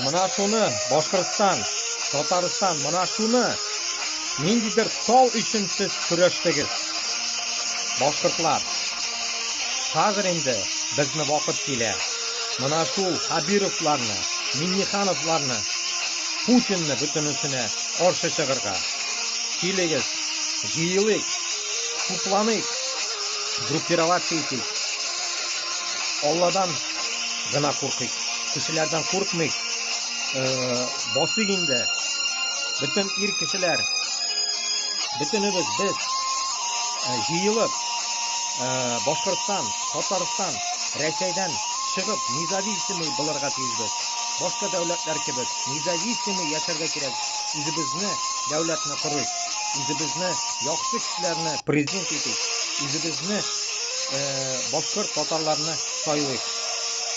Менә шуны, Башкортстан, Татарстан, менә шуны ниндидер тау өчен сез көрәштегез. Башкортлар. Хәзер инде безне вакыт килә. Менә шул Хәбировларны, Миннихановларны, Путинны бөтенесенә каршы чыгырга. Килегез, җыелыйк, тупланыйк, группироваться итик. Алладан гына куркыйк, кешеләрдән куркмыйк. Басыйк инде. Бөтен ир кешеләр, бөтенебез без җыелып, Башкортстан, Татарстан, Рәсәйдән чыгып, независимый булырга тиешбез. Башка дәүләтләр кебек независимый яшәргә кирәк. Үзебезне дәүләтне корыйк. Үзебезне яхшы кешеләрне президент итик. Үзебезне башкорт татарларны сайлыйк.